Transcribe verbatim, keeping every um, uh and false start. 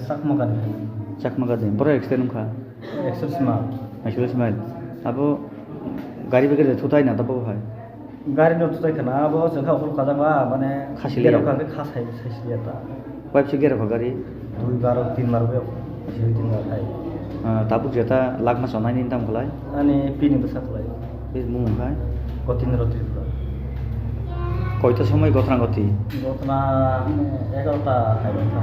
Chakma gari. Chakma gari. Boro accident wngkha? Accident sima. Accident sima. Abo gari bagari thutai na tabuk hai? Gari no thutai khana, abo chwngkha ukhul kajak ba, mane khasi liya. Gari kha, khasai, sai liya ta. Wipe se gera kha gari? Dui bar, tin bar be, dui tin bar hai. Ah, tabuk jeta lakh mas onai ni tam khlai? Ani pini bwsa khlai. Bini mung khai? Kotindra Tripura. Koita somoi gotna goti? Gotna, mane, egarota hai gotna.